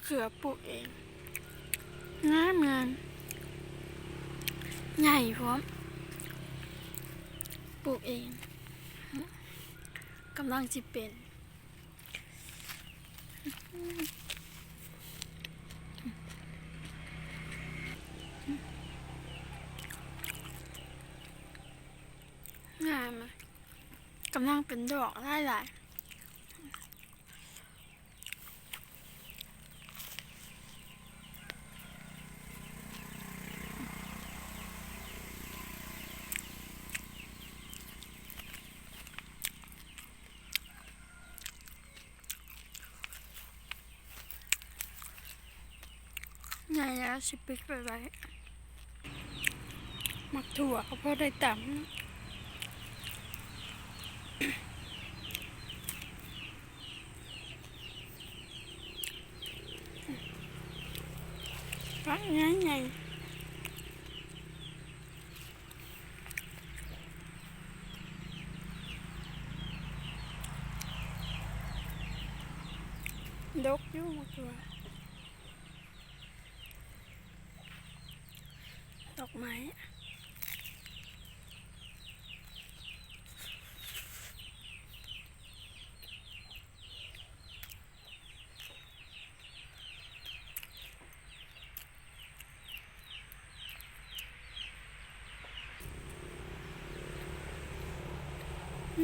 ເຂືອປູກເອງ ງາມໆ ໃຫຍ່ພ້ອມ ປູກເອງ ກຳລັງຊິເປັນ ງາມ ກຳລັງເປັນດອກຫຼາຍໆ. ໃຫຍ່ແລ້ວຊິປິດໄປໄວ້ ໝາກຖົ່ວກໍພໍໄດ້ຕຳ ຜັກໃຫຍ່ໆ ດົກຢູ່ໝາກຖົ່ວ ດອກໄມ້.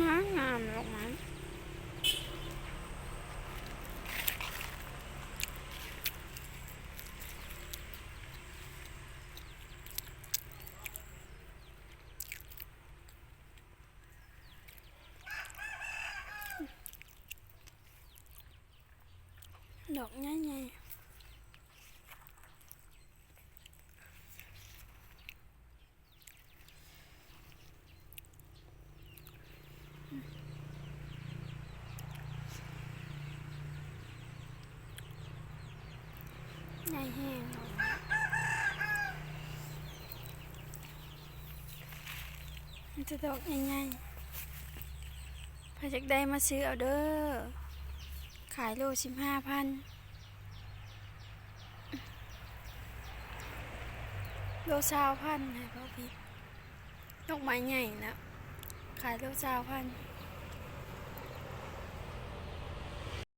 ງາມງາມ ດອກໄມ້ ດອກໃຫຍ່ໆ. ໃຫຍ່ແຮງ ມີແຕ່ດອກໃຫຍ່ໆ ໃຜຢາກໄດ້ມາຊື້ເອົາເດີ້ ຂາຍໂລສິບຫ້າພັນ ໂລຊາວພັນ ໃຫ້ເວົ້າຜິດ ດອກໄມ້ໃຫຍ່ນະ ຂາຍໂລຊາວພັນ.